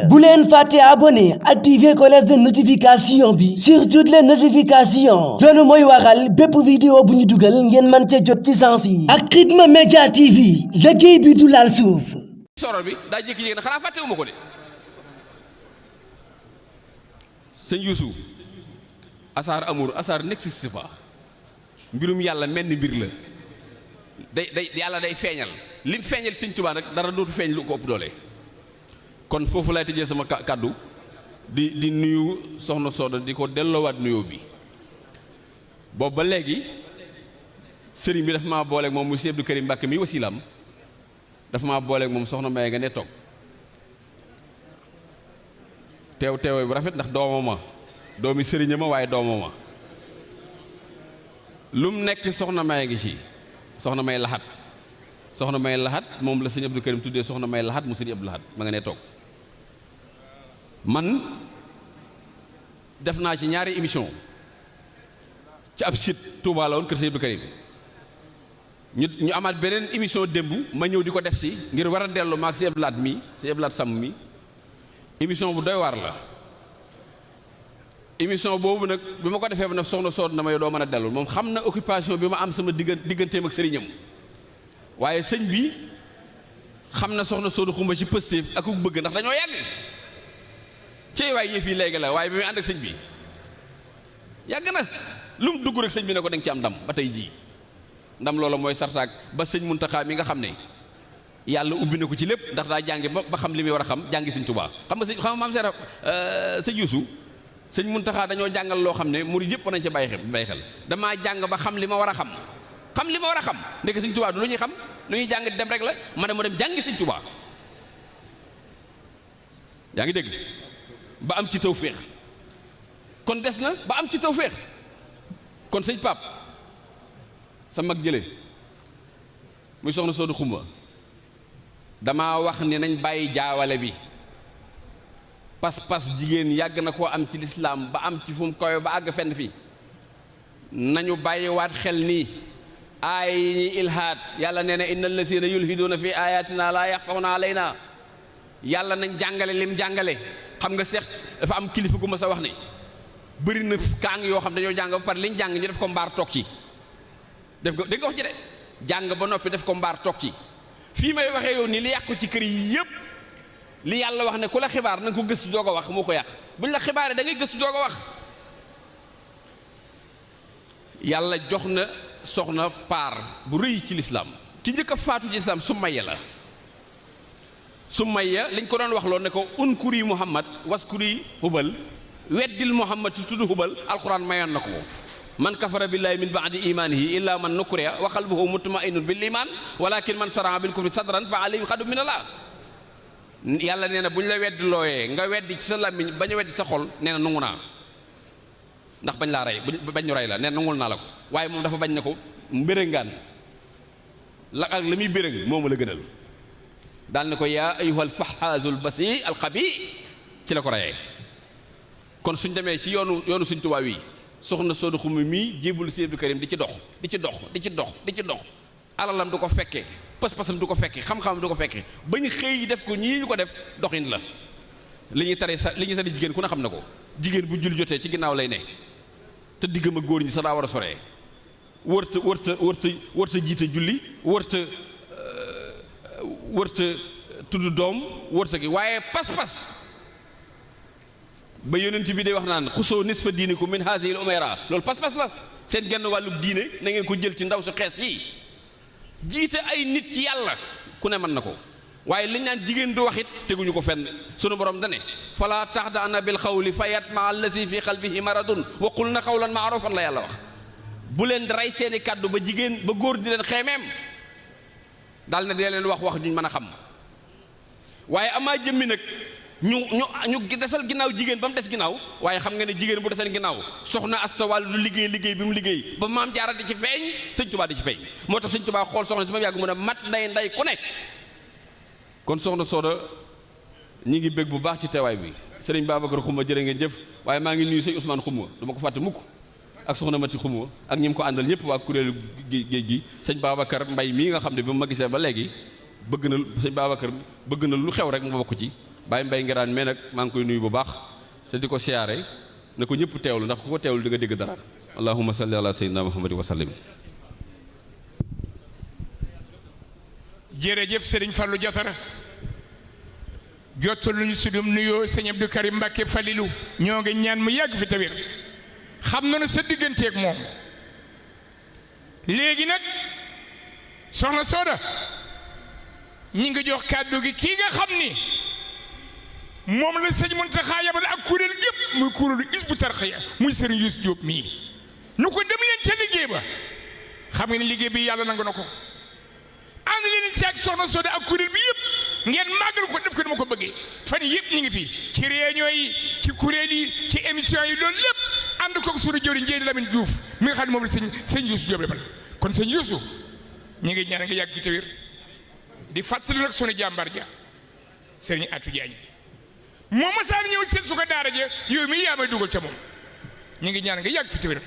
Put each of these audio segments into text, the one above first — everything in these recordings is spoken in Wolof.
bu leen fàtte abonné activer cloche de notification bi sur toutes les notifications loolu mooy waral bépp vidéo bu ñu dugal ngeen mën cee jot ci sens yi ak Khidma Media TV liggéey bi du laal suuf. soror bi daa jékki-jékki na xanaa fàttewuma ko de sëñ Youssou asaar amour asaar n'existe pas mbirum yàlla mel ni mbir la day yàlla day feeñal lim feeñal sëñ Tuubaa nag dara dootu feeñ lu ko ëpp doole. kon foofu lay tëjee sama kàddu di nuyu soxna Soda di ko delloowaat nuyoo bi boobu ba léegi sëriñ bi dafa maa booleeg moom muy Sëñ Abdou Karim Mbàkke mi wasilam dafa maa booleeg moom soxna May nga ne toog teew bu rafet ndax doomama doomi sëriña ma waaye doomama lu mu nekk soxna May ngi ci soxna May laxat moom la Sëñ Abdou Karim tuddee soxna May laxat mu Sëñ Abdou Lahat ma nga ne toog man def naa ci ñaari émission ci ab site Touba la woon kër Sëñ Abdou Karim ñu amaat beneen émission démb ma ñëw di ko def si ngir war a dellu maag Sëñ Abdou Lahat mi Sëñ Abdou Lahat sàmm mi émission bu doy waar la émission boobu nag bi ma ko defee ba nag soxna Sood na ma yow doo mën a dellu moom xam na occupation bi ma am sama digganteem ak sëriñam waaye sëñ bi xam na soxna Soodu xumba ci pëstéef ak ku bëgg ndax dañoo yàgg cey waay yëf yi léegi la waaye bi muy ànd ak sëñ bi yàgg na lu mu dugg rek sëñ bi ne ko da nga ci am ndam ba tey jii ndam loola mooy sartaak ba sëñ Muntaxa mi nga xam ne yàlla ubbi na ko ci lépp ndax daa jàngi ba xam li muy war a xam jàngi sëñ Tuubaa xam nga maam seera sëñ Yuusu sëñ Muntaxa dañoo jàngal loo xam ne murid yëpp nañ ci bàyyi xel damaa jàng ba xam li ma war a xam li ma war a xam ndeke sëñ Tuubaa du lu ñuy xam lu ñuy jàng di dem rek la ma dem jàngi sëñ Tuubaa yaa ngi dégg ba am ci tawféex kon des na ba am ci tawféex kon sëñ Pape sa mag jële muy soxna Soodu Xumba damaa wax ne nañ bàyyi jaawale bi pas-pas jigéen yàgg na koo am ci lislaam ba am ci fu mu koy ba àgg fenn fi nañu bàyyiwaat xel nii aay yi ñuy ilhaad yàlla nee na innal lazina yulhiduuna fi ayatina laa yaxfawna alayna yàlla nañ jàngale lim jàngale xam nga seex dafa am kilifa gu ma sa wax ne bëri na kaang yoo xam dañoo jàng ba pare liñ jàng ñu def ko mbaar toog ci def ko dégg nga wax ji de jàng ba noppi def ko mbaar toog ci fii may waxee yow nii li yàqu ci kër yi yëpp li yàlla wax ne ku la xibaar na nga ko gëstu doog a wax moo ko yàq buñ la xibaaree da ngay gëstu doog a wax yàlla jox na soxna paar bu rëy ci lislaam ki njëkk a faatu ci lislaam Sumayya liñ ko doon wax loolu ne ko unkuri Muhammad waskuri hubal weddil Muhammad ci tudd hubal alquran mayoon na ko man kafara billahi min ba'di imanihi illa man nukriya wa qalbuhu mutma'innun bil iman walakin man saraha bil kufri sadran fa alayhi ghadabun min Allah yàlla nee na bu ñu la weddi looyee nga weddi ci sa làmmiñ bañ a weddi sa xol nee na nangu naa ndax bañ laa rey bañ ñu rey la nee na nangul naa la ko waaye moom dafa bañ ne ko mbërëngaan la ak la muy bërëng moom la gënal daal ne ko yaa ayyuhal fahaazul basi alxabi ci la ko reyee kon suñ demee ci yoonu suñ Tuubaa wi soxna Soodu Xumba mii jébbalu Sëñ Abdou Karim di ci dox alalam du ko fekke pas-pasam du ko fekke xam-xamam du ko fekke ba ñu xëy def ko ñii ñu ko def doxin la li ñuy tari jigéen ku ne xam na ko jigéen bu julli jotee ci ginnaaw lay ne te diggam ak góor ñi sax daa war a soree wërta jiite julli wërta tudd doom wërta gi waaye pas-pas ba yonent bi day wax naan xusoo nisfa diinikum min haasihi al umayra loolu pas-pas la seen genn wàllu diine na ngeen ko jël ci ndaw su xees yi jiite ay nit ci yàlla ku ne mën na ko waaye liñ naan jigéen du wax it teguñu ko fenn sunu borom dane fala taxda'na bil xawli fa yatma'a allazi fi qalbihi maradun wa qulna qawlan ma'rufan la yàlla wax bu leen rey seeni kàddu ba góor di leen xeemeem daal na dee leen wax juñ mën a xam waaye amaa jëmmi nag ñu desal ginnaaw jigéen ba mu des ginnaaw waaye xam nga ne jigéen bu desal ginnaaw soxna Asta Walo du liggéey bi mu liggéey ba maam Jaara di ci feeñ sëñ Tuubaa di ci feeñ moo tax sëñ Tuubaa xool soxna si ma yàgg mu ne mat nday ku ne kon soxna Sooda ñi ngi bég bu baax ci teewaay bi sëriñ Babacar Xumba jërë ngeen jëf waaye maa ngi nuyu sëñ Ousmane Xumba du ma ko fàtte mukk ak soxna Mati Xumba ak ñi mu ko àndal ñëpp waa kuréelu géej gi sëñ Babacar Mbay mii nga xam ne bi ma gisee ba léegi bëgg na sëñ Babacar bëgg na lu xew rek ma bokk ci Baye Mbaye Ngiraan mais nag maa ngi koy nuyu bu baax te di ko siyaare na ko ñëpp teewlu ndax ku ko teewlu di nga dégg dara allahumma salli ala sayyidina muhammadin wa sallim. jërëjëf Serigne Fallou Diatara jotul ñu sudum nuyoo sëñ Abdou Karim Mbacke Falilou ñoo ngi ñaan mu yàgg fi tawir xam na ne sa digganteeg moom léegi nag soxna Soda ñi ngi jox kàddu gi kii nga xam ni moom la sëñ Muntaxa yabal ak kuréel gépp muy kuréelu Hizbut Tarqiyyah muy Serigne Youssou Diop mii ñu ko dem leen ca liggéey ba xam nga ne liggéey bi yàlla nangu na ko ànd leen ci ak soxna Soda ak kuréel bi yëpp ngeen màggal ko def ko dama ko bëggee fan yëpp ñu ngi fi ci réunion yi ci kuréel yi ci émission yi loolu lépp ànd koog suñu jëwriñ Ndiédi Lamine Diouf mi nga xam ne moom la sëñ Youssou Diop defal kon sëñ Youssou ñu ngi ñaan nga yàgg fi te wér di fàttali nag sunu jàmbar ja Serigne Atou Diagne moom masaan ñëw seen su ko daara ja yow mi yaa may dugal ca moom ñu ngi ñaan nga yàgg fi te wér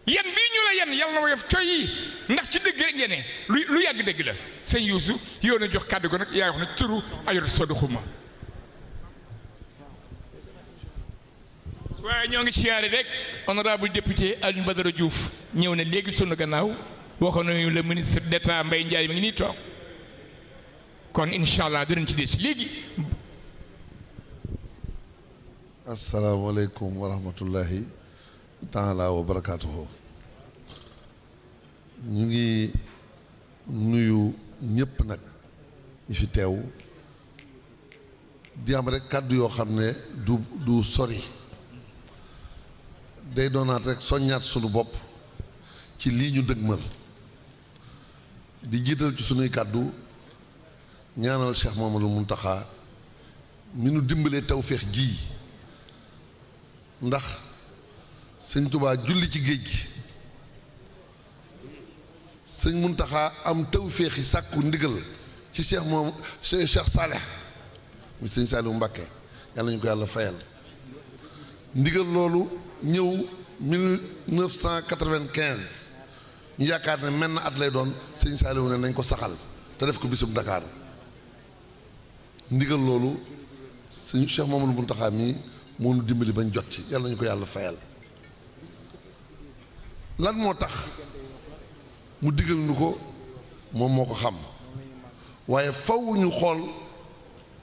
yan bii ñu la yan yàlla na woyof coy yi ndax ci dëgg rek ngeen ne lu yàgg dëgg la sëñ Youssou yow na jox kàddu ko nag yaa wax nag turu ayot sodu xuma waaye ñoo ngi siyaare rek honorable député Alioune Badara Diouf ñëw na léegi sunu gannaaw waxoon nañu le ministre d'État Mbaye Ndiaye mi ngi nii toog kon incha allah dinañ ci des léegi. asalaamaaleykum wa rahmatullahi taala wa barakaatuhu. ñu ngi nuyu ñëpp nag ñi fi teew di am rek kàddu yoo xam ne du sori day doonaat rek soññaat sunu bopp ci lii ñu dëgmal di jiital ci sunuy kàddu ñaanal Cheikh Mamadou Muntaxa mi nu dimbalee tawféex ji ndax sëñ Tuubaa julli ci géej gi sëñ Muntaxa am tawféexi sàkku ndigal ci Cheikh Saleh muy sëñ Saliou Mbacké yàlla ñu ko yàlla fayal ndigal loolu ñëw 1995 ñu yaakaar ne menn at lay doon sëñ Saliou ne nañ ko saxal te def ko bisub Dakar ndigal loolu sëñ Cheikh Mamadou Muntaxa mi moo nu dimbali bañ jot ci yàlla ñu ko yàlla fayal lan moo tax mu digal nu ko moom moo ko xam waaye faw ñu xool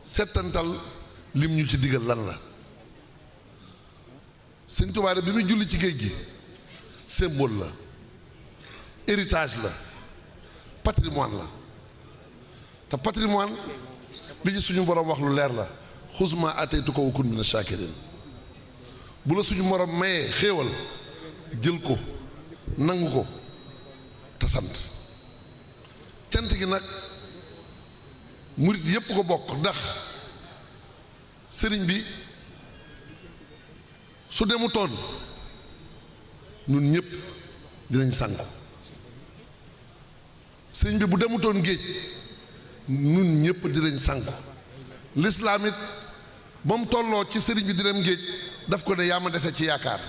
settantal lim ñu ci digal lan la sëñ Tuubaa bi muy julli ci géej gi symbole la héritage la patrimoine la te patrimoine li ci suñu borom wax lu leer la xusma ataytuka wa kun mina shakirin bu la suñu morom mayee xéewal jël ko nangu ko te sant cant gi nag murit yépp ko bokk ndax sëriñ bi su demutoon ñun ñëpp dinañ sànku sëriñ bi bu demutoon géej ñun ñëpp dinañ sànku lislaam it ba mu tolloo ci sëriñ bi di dem géej daf ko ne yaa ma dese ci yaakaar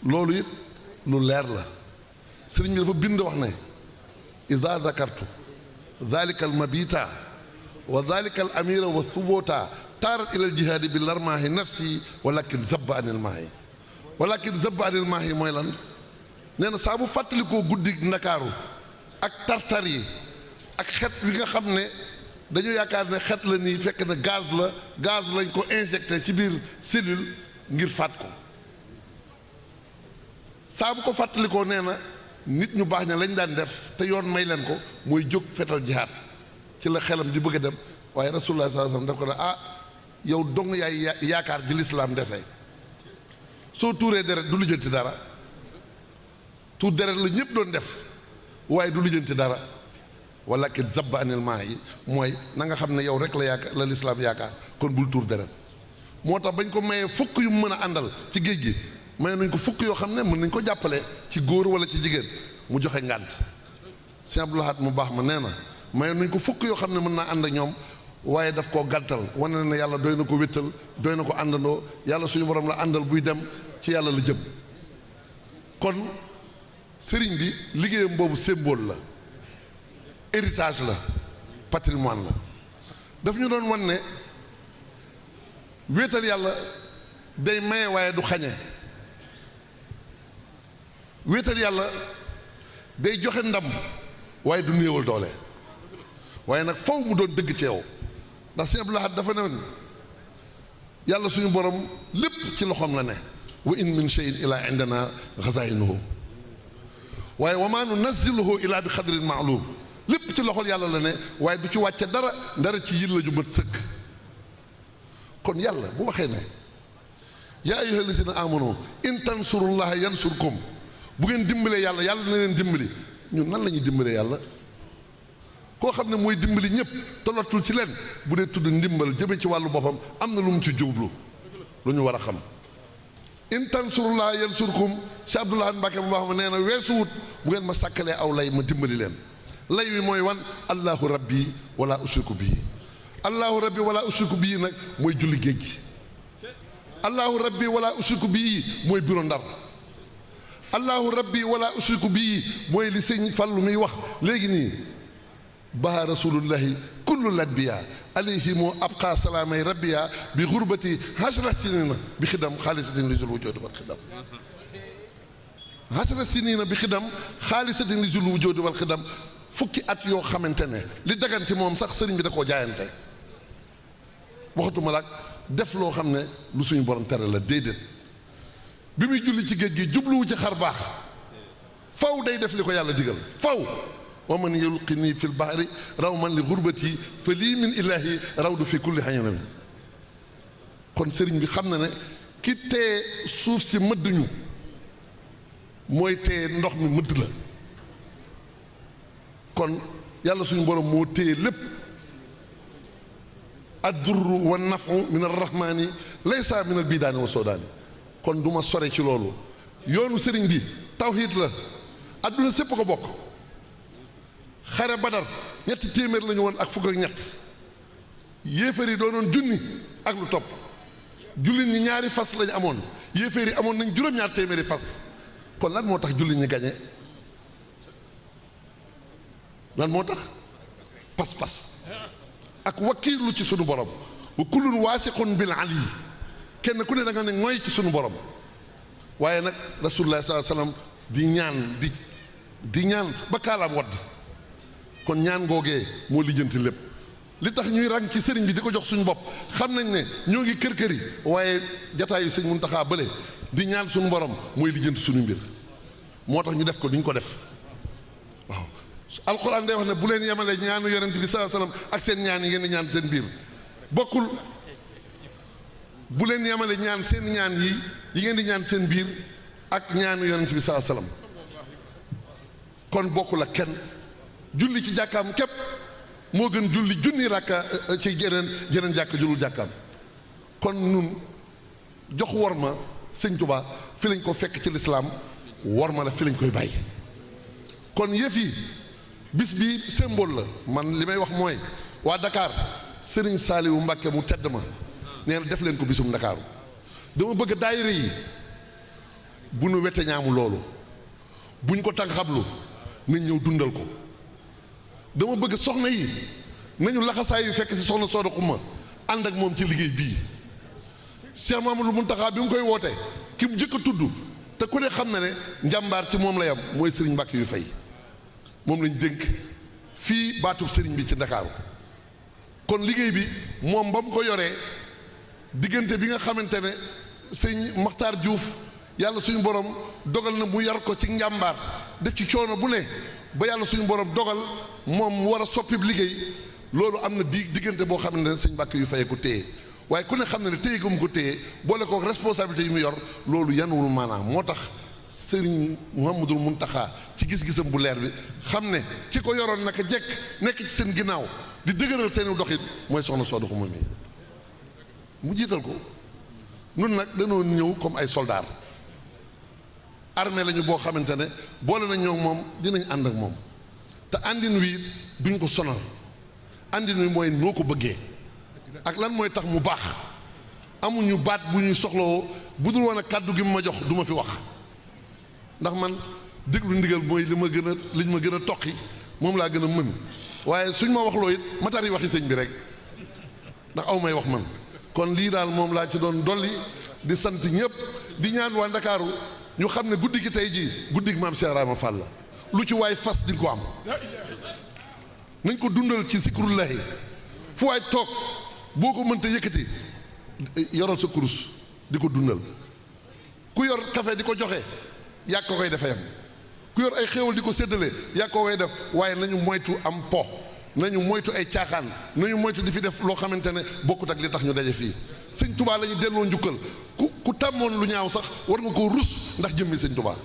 loolu it lu leer la sëriñ bi dafa bind wax ne ida dakartu dalika al mabita wa dalika al amira wa thubota taarat ila al jihaadi bi larmaahi nafsi walakin zabba anil maahi mooy lan nee na saa bu fàttalikoo guddi ndakaaru ak tartar yi ak xet wi nga xam ne dañu yaakaar ne xet la nii fekk na gaz lañ ko injecté ci biir cellule ngir faat ko saa bu ko fàttalikoo nee na nit ñu baax ña lañ daan def te yoon may leen ko mooy jóg fetal jihaad ci la xelam di bëgg a dem waaye rasulullah sallallahu alayhi wasallam daf ko ne yow dong yaay yaakaar ji lislaam dese soo tuuree deret du lijjanti dara tuur deret la ñëpp doon def waaye du lijjanti dara walakin zabba anil maa yi mooy na nga xam ne yow rek la yaakaar la lislaam yaakaar kon bul tuur deret moo tax bañ ko mayee fukk yu mën a àndal ci géej gi may nañ ko fukk yoo xam ne mën nañ ko jàppale ci góor wala ci jigéen mu joxe ngànt Sëñ Abdou Lahad mu baax ma nee na may nañ ko fukk yoo xam ne mën naa ànd ak ñoom waaye daf koo gàntal wane na ne yàlla doy na ko wéttal doy na ko àndandoo yàlla suñu borom la àndal buy dem ci yàlla la jëm kon sëriñ bi liggéeyam boobu symbole la héritage la patrimoine la daf ñu doon wan ne wéetal yàlla day maye waaye du xañe, wéetal yàlla day joxe ndam waaye du néewal doole, waaye nag faw mu doon dëgg ci yow. ndax Sëñ Abdou Lahad dafa ne woon yàlla suñu borom lépp ci loxoom la ne, wa in min shay'in illa indana xazainuhu waaye wa maa nunazziluhu illa bi xadrin ma'lum, lépp ci loxol yàlla la ne waaye du ci wàcce dara ci yil la ju mat sëkk. kon yàlla bu waxee ne yaa ayyuhal lazina amanu in tansurullaha yansurkum, bu ngeen dimbalee yàlla yàlla na leen dimbali, ñun nan la ñuy dimbalee yàlla? koo xam ne mooy dimbali ñëpp tollotul ci leen, bu dee tudd ndimbal jëme ci wàllu boppam am na lu mu ci jublu lu ñu war a xam. in tansurullaha yansurkum, Cheikh Abdou Lahad Mbacké bu baax ma nee na weesuwut bu ngeen ma sàkkalee aw lay ma dimbali leen. lay wi mooy wan allahu rabbi wala ushriku bii, allahu rabbi wala ushriku bii nag mooy julli géej gi, allahu rabbi wala ushriku bii mooy biro Ndar, allahu rabbi wala ushriku bii mooy li sëñ Fallu muy wax léegi nii baha rasulullahi kullu ladbiya alayhimu abqa salaamay rabbiya bi xurbati hashra sinina bi xidam xaalisatin li jul wujudi wal xidam, hashra sinina bi xidam xaalisatin li jul wujudi wal xidam, fukki at yoo xamante ne li dagan ci moom sax sëriñ bi da koo jaayante, waxatuma la def loo xam ne lu suñu borom tere la déedéet. bi muy julli ci géej gi jubluwu ci xar baax, faw day def li ko yàlla digal faw. wa man yulqini fil bahri raw man li gurbati fa lii min illaahi rawdu fi kulli xañanami. kon sëriñ bi xam na ne ki tee suuf si mëdd ñu mooy tee ndox mi mëdd la. kon yàlla suñu borom moo téye lépp. ad-durru wa nafu min arrahmani laysa min al bidaani wa soodaani. kon du ma sore ci loolu. yoonu sëriñ bi tawhiid la, adduna sépp ko bokk. xare Badar ñetti téeméer la ñu woon ak fukk ak ñett, yéefar yi doonoon junni ak lu topp, jullit ñi ñaari fas lañu amoon, yéefar yi amoon nañ juróom-ñaar téeméeri fas. kon lan moo tax jullit ñi gañe? lan moo tax? pas-pas ak wakiirlu ci sunu borom. wa kullun waasiqun bil ali, kenn ku ne da nga ne mooy ci sunu borom. waaye nag rasulullah sallallahu alayhi wasallam di ñaan di ñaan ba kaalaam wadd. kon ñaan googee moo lijjanti lépp. li tax ñuy rang ci sëriñ bi di ko jox suñu bopp xam nañ ne ñoo ngi kër yi, waaye jataayu sëñ Muntaxa bële di ñaan suñu borom mooy lijjanti suñu mbir. moo tax ñu def ko duñ ko def. waaw alxuraan day wax ne bu leen yemale ñaanu yonent bi sallallahu alayhi wasallam ak seen ñaan yi ngeen di ñaan seen biir bokkul. bu leen yemale ñaan seen ñaan yi ngeen di ñaan seen biir ak ñaanu yonent bi sallallahu alayhi wasallam. kon bokkul ak kenn. julli ci jàkkaam képp moo gën julli junni rakka ci jeneen jàkk julul jàkkaam. kon nun jox wor ma sëñ Tuubaa fi lañ ko fekk ci lislaam, wor ma la fi lañ koy bàyyi. kon yëf yi bis bi symbole la. man li may wax mooy waa Dakar Sëriñ Saaliwu Mbàkke mu tedd ma nee na def leen ko bisum Ndakaaru. dama bëgg daayira yi bu nu wete ñaamu loolu, buñ ko tàng xablu nañ ñëw dundal ko. dama bëgg soxna yi nañu laxasaay yu fekk si soxna Sooda Xuma ànd ak moom ci liggéey bii. Cheikh Mamadou Muntaxa bi mu koy woote ki mu jëkk a tudd te ku ne xam na ne njàmbaar ci moom la yam mooy sëriñ Mbàkke yu fay. moom lañ dénk fii baatub sëriñ bi ci Ndakaaru. kon liggéey bi moom ba mu ko yoree diggante bi nga xamante ne sëñ Maxtaar Juuf yàlla suñu borom dogal na mu yar ko ci njàmbaar def ci coono bu ne ba yàlla suñu borom dogal moom mu war a soppi liggéey. loolu am na diggante boo xam ne sëñ Mbàkke yu fay ko téye, waaye ku ne xam ne téye ko mu ko téye boole ko responsabilité yi mu yor loolu yanuwul maanaam. moo tax sëriñ Muhammadul Muntaxa ci gis-gisam bu leer bi xam ne ki ko yoroon naka jekk nekk ci seen ginnaaw di dëgëral seeni doxit mooy soxna Sooda Xuma mi mu jiital ko. nun nag dañoo ñëw comme ay soldaar, armée lañu boo xamante ne boole nañ ñoo moom dinañ ànd ak moom te àndin wi duñ ko sonal. àndin wi mooy noo ko bëggee ak lan mooy tax mu baax. amuñu baat bu ñuy soxlawoo bu dul woon a kàddu gi mu ma jox du ma fi wax, ndax man déglu ndigal mooy liñ ma gën a toqi moom laa gën a mën. waaye suñ ma waxloo it ma tari waxi sëñ bi rek ndax aw may wax man kon lii daal moom laa ci doon dolli di sant ñëpp di ñaan waa Ndakaaru ñu xam ne guddi gi tey jii guddi gi maam Cheikh Ibrahima Fall la lu ci waay fas di ko am nañ ko dundal ci zikrullahi fu waay toog boo ko mënta yëkkati yoral sa kurus di ko dundal ku yor café di ko joxe yàgg ko koy defee yam ku yor ay xéewal di ko séddale yàgg ko koy def waaye nañu moytu am po nañu moytu ay caaxaan nañu moytu di fi def loo xamante ne bokkut ak li tax ñu daje fii sëñ Touba la ñu delloo njukkal ku tàmmoon lu ñaaw sax war nga koo rus ndax jëmmi sëñ Touba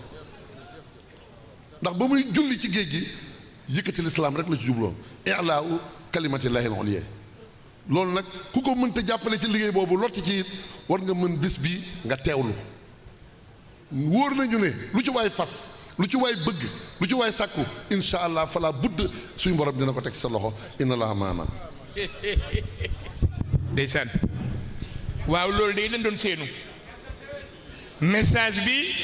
ndax ba muy julli ci géej gi yëkkati lislaam rek la ci jubloon i'laa kalimatillahi al-ulya loolu nag ku ko mënta jàppale ci liggéey boobu lotti ci it war nga mën bis bi nga teewlu wóor nañu ne lu ci waay fas lu ci waay bëgg lu ci waay sàkku insha allah fala budd suñu borom dina ko teg sa loxo inna allaha maana ndeysaan waaw loolu day lañ doon seenu message bi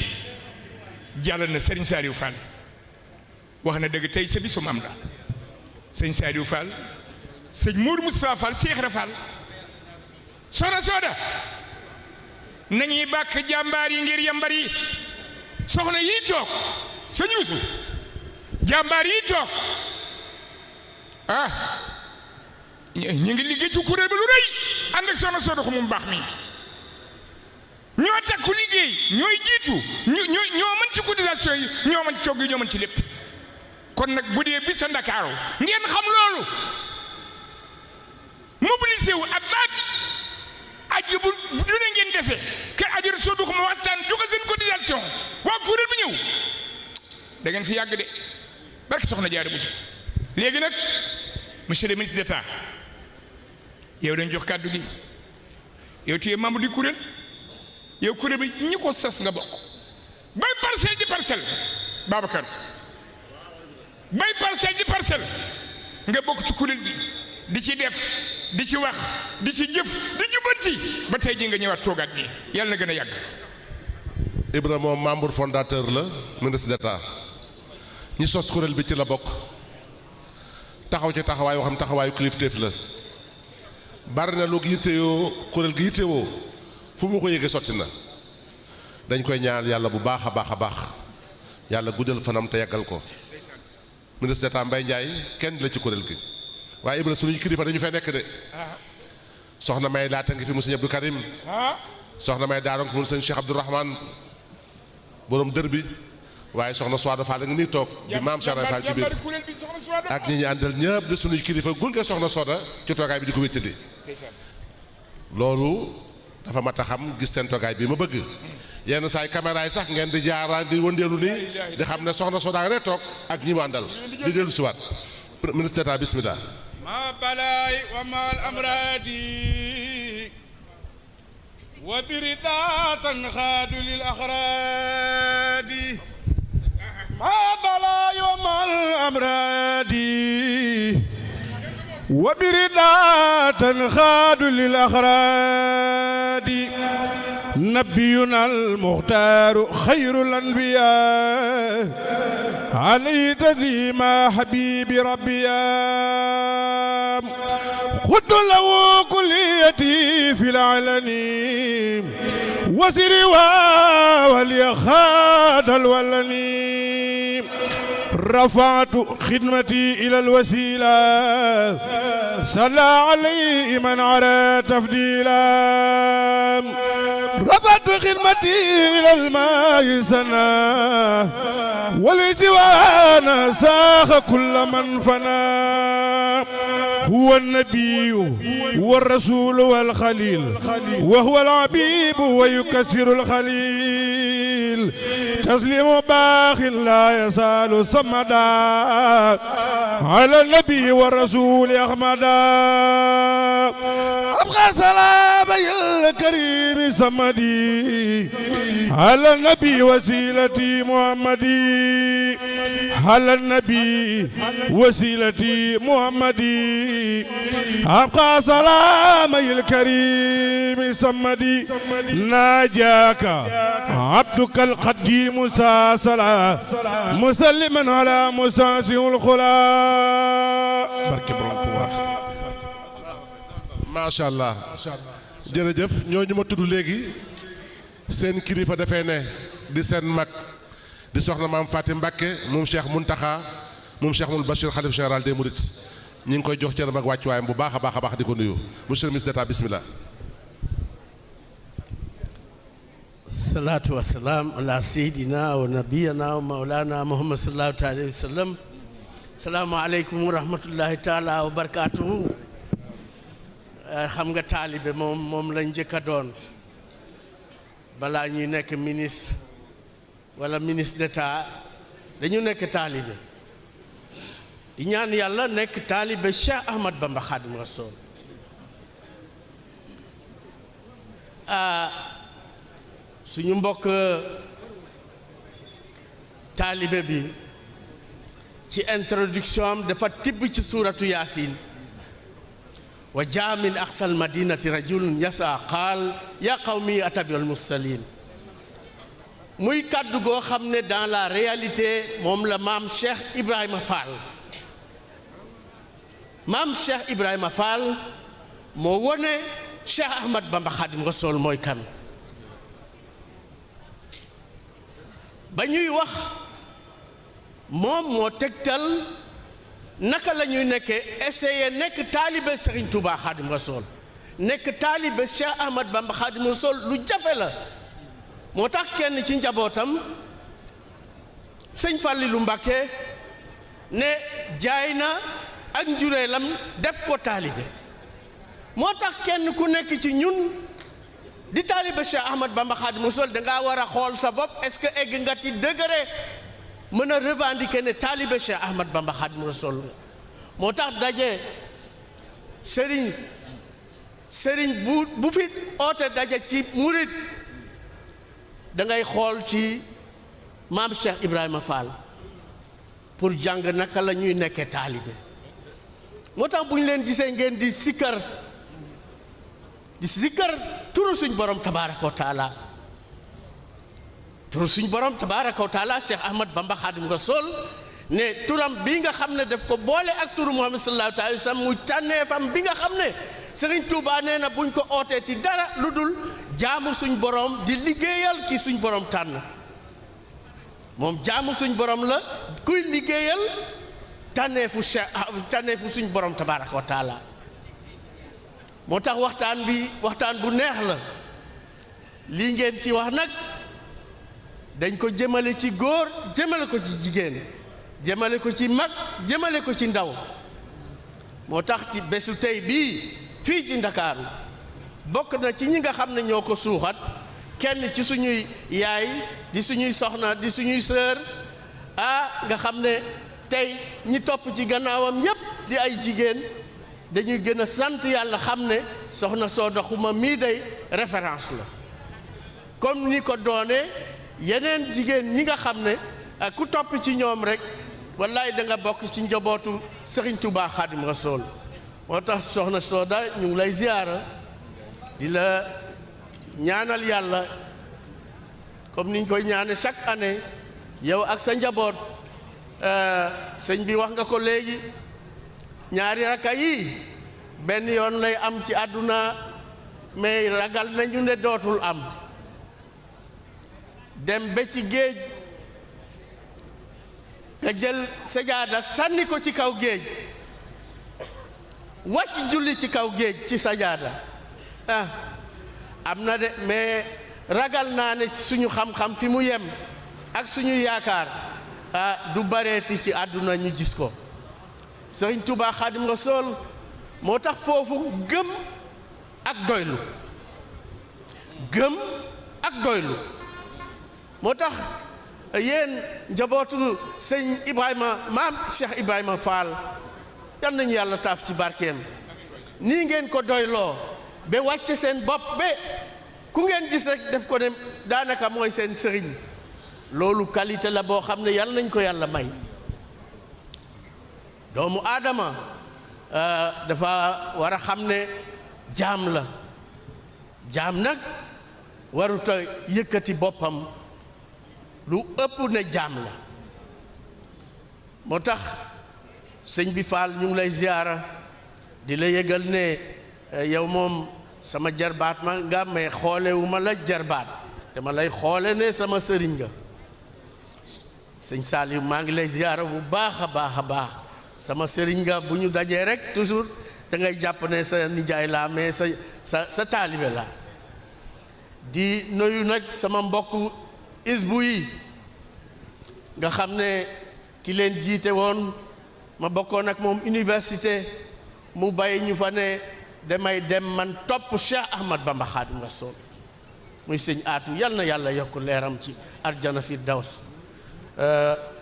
jàll na Serigne Saliou Fall wax na dëgg tey sa bisum am la sëñ Saliou Fall sëñ Mourou Moustapha Fall Cheikh Ibra Fall soxna Sooda nañuy bàkk jàmbaar yi ngir yambar yi soxna yi toog sëñ Yuusu jàmbaar yi toog ñu ngi liggéey ci kuréel ba lu rëy ànd ak soxna Sooda ko mu baax mi ñoo takku liggéey ñooy jiitu ñoo mën ci cotisation yi ñoo mën ci cogg yi ñoo mën ci lépp kon nag bu dee bis sa Ndakaaru ngeen xam loolu mobilisé wu ab baat aji bu dune ngeen dese ke ajër soodu ko ma waxtaan joxe seen cotisation waa kuréel bi ñëw da ngeen fi yàgg de barke soxna Jaara Buso léegi nag monsieur le ministre d'État yow dañ jox kàddu gi yow tu es membre du kuréel yow kuréel bi ñi ko sas nga bokk bay parcelle di parcelle Babacar bay parcelle di parcelle nga bokk ci kuréel bi di ci def di ci wax di ci jëf di jubanti ba tey ji nga ñëwaat toogaat nii yàlla na gën a yàgg. Ibra moom membre fondateur la ministre d'État ñi sos kuréel bi ci la bokk taxaw ci taxawaay yoo xam taxawaayu kilifteef la bari na lu yittewoo kuréel gi yittewoo fu mu ko yëgee sotti na dañ koy ñaan yàlla bu baax a baax a baax yàlla guddal fanam te yàggal ko ministre d'État Mbaye Ndiaye kenn la ci kuréel gi waaye Ibra suñu kilifa dañu fay nekk de soxna may laata ngi fi mu sëñ Abdou Karim soxna may daaronk mu sëñ Cheikh Abdourahmane borom dër bi waaye soxna Soada Fall nga nii toog di maam Cheikh Fall ci biir ak ñi ñu àndal ñëpp de suñuy kilifa gunge soxna Soda ci toogaay bi di ko wéttali loolu dafa mat a xam gis seen toogaay bi ma bëgg yenn saay caméra yi sax ngeen di jaaraan di wëndeelu nii di xam ne soxna Soda nga ne toog ak ñi mu àndal di dellu siwaat ministre d'État bismillah ma balaay wa mal amradi wa biridatan xaadu lil axraadi ma balaay wa mal amradi wa biridatan xaadu lil axraadi nabiyuna almuxtaaru xayrul anbiyaa علي تديما حبيبي ربي خذ له كليتي في العلني وسروا وليخاد الولني رفعت خدمتي إلى الوسيلة صلى عليه من عرى تفضيلا رفعت خدمتي إلى الماء سنا ولسوانا ساخ كل من فنا هو النبي والرسول والخليل وهو العبيب ويكسر الخليل تسليم باخ لا يزال صمدا على النبي والرسول أحمدا أبقى سلامي الكريم صمدي على النبي وسيلتي محمدي على النبي وسيلتي محمدي أبقى سلامي الكريم صمدي ناجاك عبدك القديم ساسلا مسلما على مساسه الخلا بركة بركة macha allah jërëjëf ñooñu ma tudd léegi seen kilifa dafee ne di seen mag di soxna maam Fatim Mbacké moom Cheikh Mountakha moom Cheikh Moul Bachir xalif général des Mourides ñi ngi koy jox cëram ak wàccuwaayam bu baax a baax di ko nuyu monsieur le ministre d'État bismillah. salaatu wa salaam ala sayyidina wa nabiyana wa mawlana muhammad sallallahu alayhi wa sallam. salaamu aleykum wa rahmatullahi taala wa barakaatuhu. xam nga taalibe moom lañ njëkk a doon balaa ñuy nekk ministre wala ministre d'État dañu nekk taalibe di ñaan yàlla nekk taalibe Cheikh Ahmad Bamba Khadim Rassoul. suñu mbokk taalibe bi ci introduction am dafa tibb ci suuratu yaasin wa jaa min aqsal madinati rajulun yasa qaal ya qawmi atabiul mursalin muy kàddu goo xam ne dans la réalité moom la maam Cheikh Ibrahima Fall moo wone Cheikh Ahmad Bamba Khadim Rassoul mooy kan. ba ñuy wax moom moo tegtal naka la ñuy nekkee essayer nekk taalibe Serigne Touba Khadim Rassoul nekk taalibe Cheikh Ahmad Bamba Khadim Rassoul lu jafe la. moo tax kenn ci njabootam sëñ Fallilou Mbacké ne jaay na ak njureelam def ko taalibe. moo tax kenn ku nekk ci ñun di taalibe Cheikh Ahmad Bamba Khadim Rassoul dangaa war a xool sa bopp est-ce que egg nga ci degré mën a revendiquer ne taalibe Cheikh Ahmad Bamba Khadim Rassoul. moo tax daje sëriñ bu fi oote daje ci murit da ngay xool ci maam Cheikh Ibrahima Fall pour jàng naka la ñuy nekkee taalibe. moo tax bu ñu leen gisee ngeen di sikkar turu suñ borom tabaaraka wa taala Cheikh Ahmad Bamba Khadim Rassoul ne turam bi nga xam ne daf ko boole ak turu Muhammad sallallahu alayhi wa sallam muy tànneefam bi nga xam ne Serigne Touba nee na buñ ko ootee ti dara lu dul jaamu suñ borom di liggéeyal ki suñ borom tànn. moom jaamu suñ borom la kuy liggéeyal tànneefu suñ borom tabaaraka wa taala. moo tax waxtaan bu neex la lii ngeen ci wax nag dañ ko jëmale ci góor jëmale ko ci jigéen jëmale ko ci mag jëmale ko ci ndaw. moo tax ci bésu tey bii fii ci Ndakaaru bokk na ci ñi nga xam ne ñoo ko suuxat kenn ci suñuy yaay di suñuy soxna di suñuy sœur nga xam ne tey ñi topp ci gannaawam ñépp di ay jigéen dañuy gën a sant yàlla xam ne soxna Sooda Xuma mii day référence la comme ni ko doone yeneen jigéen ñi nga xam ne ku topp ci ñoom rek wallaay da nga bokk ci njabootu Serigne Touba Khadim Rassoul. moo tax soxna Sooda ñu ngi lay ziyaara di la ñaanal yàlla comme niñ koy ñaane chaque année yow ak sa njaboot. sëñ bi wax nga ko léegi ñaari rakka yi benn yoon lay am ci àdduna mais ragal nañu ne dootul am. dem ba ci géej nga jël sajaada sànni ko ci kaw géej wàcc julli ci kaw géej ci sajaada am na de mais ragal naa ne suñu xam-xam fi mu yem ak suñu yaakaar du bareeti ci àdduna ñu gis ko. Sëriñ Tuubaa Xaadim Rasuul moo tax foofu gëm ak doylu moo tax yéen njabootu sëñ Ibrahima maam Cheikh Ibrahima Fall yal nañu yàlla taaf ci barkeem nii ngeen ko doyloo ba wàcce seen bopp ba ku ngeen gis rek def ko ne daanaka mooy seen sëriñ loolu qualité la boo xam ne yàlla nañ ko yàlla may. doomu aadama dafa war a xam ne jaam la jaam nag waruta yëkkati boppam lu ëpp ne jaam la. moo tax sëñ bi Fall ñu ngi lay ziyaara di la yëgal ne yow moom sama jarbaat ma nga mais xoolewuma la jarbaat dama lay xoole ne sama sëriñ nga sëñ Saliou maa ngi lay ziyaara bu baax a baax a baax sama sëriñ nga bu ñu dajee rek toujours da ngay jàpp ne sa nijaay laa mais sa taalibe laa di nuyu nag sama mbokk isbu yi nga xam ne ki leen jiite woon ma bokkoon ak moom université mu bàyyi ñu fa ne damay dem man topp Cheikh Ahmad Bamba Xaadimu Rasuul muy sëñ aatu yal na yàlla yokk leeram ci arjana firdaws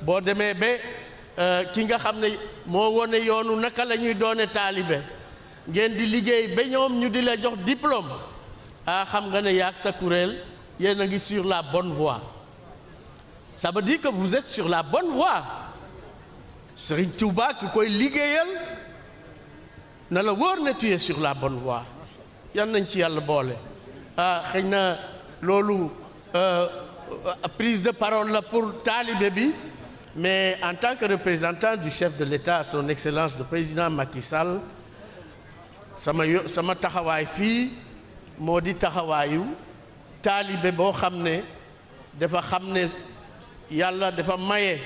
boo demee ba ki nga xam ne moo wone yoonu naka la ñuy doone taalibe ngeen di liggéey ba ñoom ñu di la jox diplôme xam nga ne yaag sa kuréel yéen a ngi sur la bonne voie ça veut dire que vous êtes sur la bonne voie Serigne Touba ki koy liggéeyal na la wóor ne tu es sur la bonne voie yan nañ ci yàlla boole xëy na loolu prise de parole la pour taalibe bi mais en tant que représentant du chef de l'État son excellence le président Macky Sall sama taxawaay fii moo di taxawaayu taalibe boo xam ne dafa xam ne yàlla dafa maye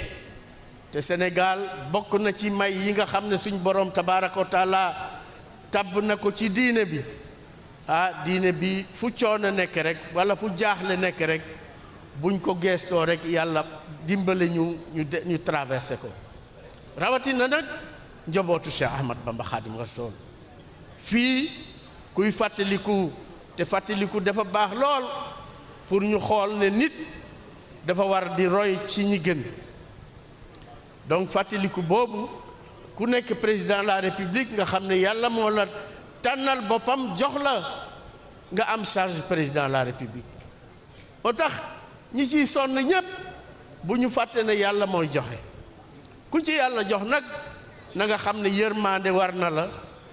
te Sénégal bokk na ci may yi nga xam ne suñ borom tabaaraka wa taala tabb na ko ci diine bi diine bi fu coono nekk rek wala fu jaaxle nekk rek buñ ko geestoo rek yàlla dimbale ñu traversé ko rawatina nag njabootu Cheikh Ahmad Bamba Xaadimu Rasuul fii kuy fàttaliku te fàttaliku dafa baax lool pour ñu xool ne nit dafa war di roy ci ñi gën donc fàttaliku boobu ku nekk président de la république nga xam ne yàlla moo la tànnal boppam jox la nga am charge président de la république moo tax ñi ciy sonn ñépp bu ñu fàtte ne yàlla mooy joxe ku ci yàlla jox nag na nga xam ne yërmande war na la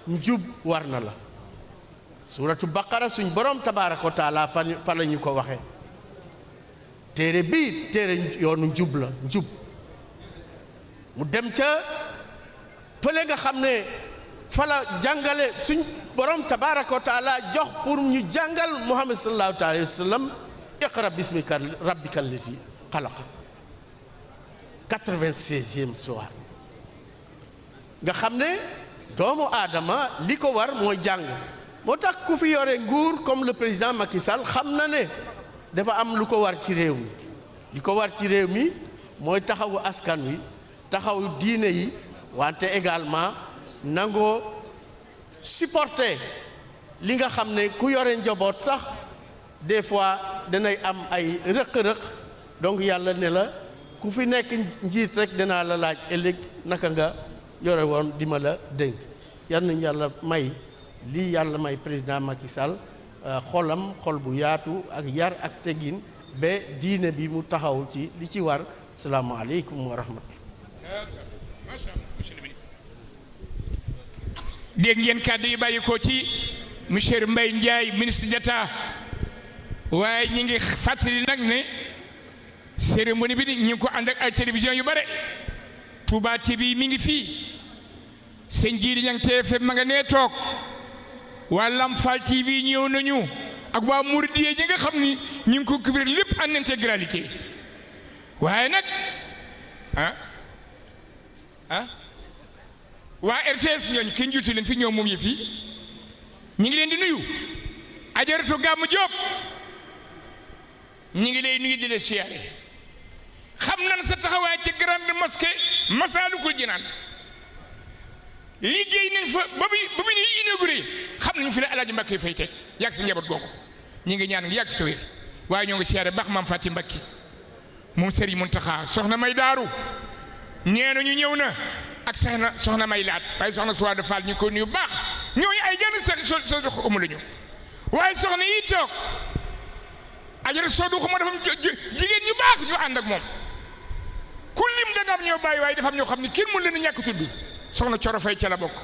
njub war na la suuratu baqara suñ borom tabaaraka wa taala fa la ñu ko waxee téere bii téere yoonu njub la njub mu dem ca fële nga xam ne fa la jàngale suñ borom tabaaraka wa taala jox pour ñu jàngal Muhammad sallallahu alayhi wa sallam iqra bismika rabbika allazi xalaqa 96e soir nga xam ne doomu aadama li ko war mooy jàng moo tax ku fi yore nguur comme le président Macky Sall xam na ne dafa am lu ko war ci réew mi li ko war ci réew mi mooy taxawu askan wi taxawu diine yi wante également nangoo supporter li nga xam ne ku yore njaboot sax des fois danay am ay rëq-rëq donc yàlla ne la ku fi nekk njiit rek danaa la laaj ëllëg naka nga yore woon di ma la dénk yal nañu yàlla may lii yàlla may président Macky Sall xolam xol bu yaatu ak yar ak teggin ba diine bi mu taxaw ci li ci war salaamaaleykum wa rahmatullah. dégg ngeen kàddu yi bàyyi ko ci monsieur Mbaye Ndiaye ministre d'État waaye ñi ngi fàttali nag ne cérémonie bi ñu ngi ko ànd ak ay télévision yu bare Touba TV mi ngi fii sëñ Jiiri Ñang TFM ma nga nee toog waa Lamfal TV ñëw nañu ak waa Mouridiye ñi nga xam ni ñu ngi ko couvrir lépp en intégralité waaye nag waa RTS ñooñu kenn jiitu leen fi ñëw moom yëf yi ñu ngi leen di nuyu Ajaratu Gàmmu Jóob ñu ngi lay nuyu di la siyaare xam nan sa taxawaay ci grande mosquée Masaalikul Jinaan liggéey nañ fa ba bi ñuy inauguré xam nañu fi la Alaaji Mbàkke fay teg yàgg sa njaboot googu ñi ngi ñaan ngi yàgg fi te wér waaye ñoo ngi siyaare baax maam Faati Mbàkke moom Sëriñ Muntaxa soxna May Daaru ñee na ñu ñëw na ak soxna May Laat waaye soxna Suwaada Fall ñu ko nuyu baax ñooñu ay jànn so dox umu la ñu waaye soxna yi toog ajara soo du xuma dafa jigéen ñu baax ñu ànd ak moom ku lim da nga am ñoo bàyyi waaye dafa am ñoo xam ne kenn mën leen a ñàkk tudd soxna Coro Fay ca la bokk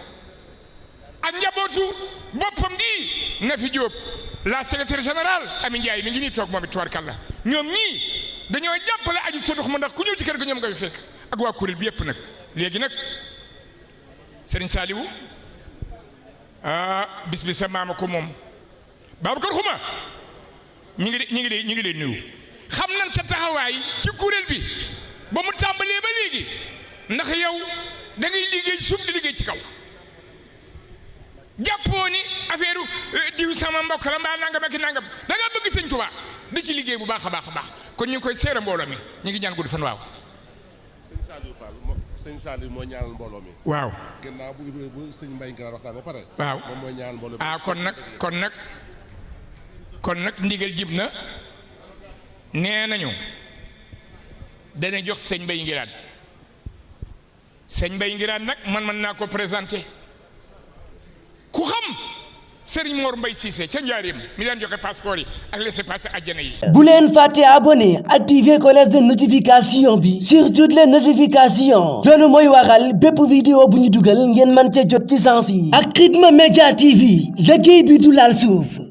ak njabootu boppam gi na fi Jóob la secrétaire générale Ami Ndiaye mi ngi nii toog moom it tubaarkàlla ñoom ñii dañoo jàppale aju soo du xuma ndax ku ñëw ci kër ga ñoom nga fi fekk ak waa kuréel bi yëpp nag léegi nag Serigne Saliou bis bi sa maama ko moom Babacar Xuma ñi ngi leen nuyu xam nañ sa taxawaay ci kuréel bi ba mu tàmbalee ba léegi ndax yow da ngay liggéey suuf di liggéey ci kaw jàppoo ni affaire diw sama mbokk la mbaa nangam ak nangam da nga bëgg sëñ Tuubaa di ci liggéey bu baax a baax a baax kon ñu ngi koy seere mbooloo mi ñu ngi ñaan gudd fan waaw. sëñ Saliou mooy ñaanal mbooloo mi. waaw gannaaw bu sëñ Mbaye Ngiraan waxtaan ba pare. waaw moom mooy ñaanal mbooloo mi. kon nag ndigal jib na nee nañu dana jox sëñ Mbaye Ngiraan sëñ Mbaye Ngiraan nag mën naa ko présenté ku xam Serigne Mor Mbaye Cissé ca Njaaréem mi daan joxe passeport yi ak laissez-passer àjjana yi. bu leen fàtte abonné activer cloche de notification bi sur toutes les notifications loolu mooy waral bépp vidéo bu ñu dugal ngeen mën ca jot ci sens yi ak Khidma Media TV liggéey bi du laal suuf.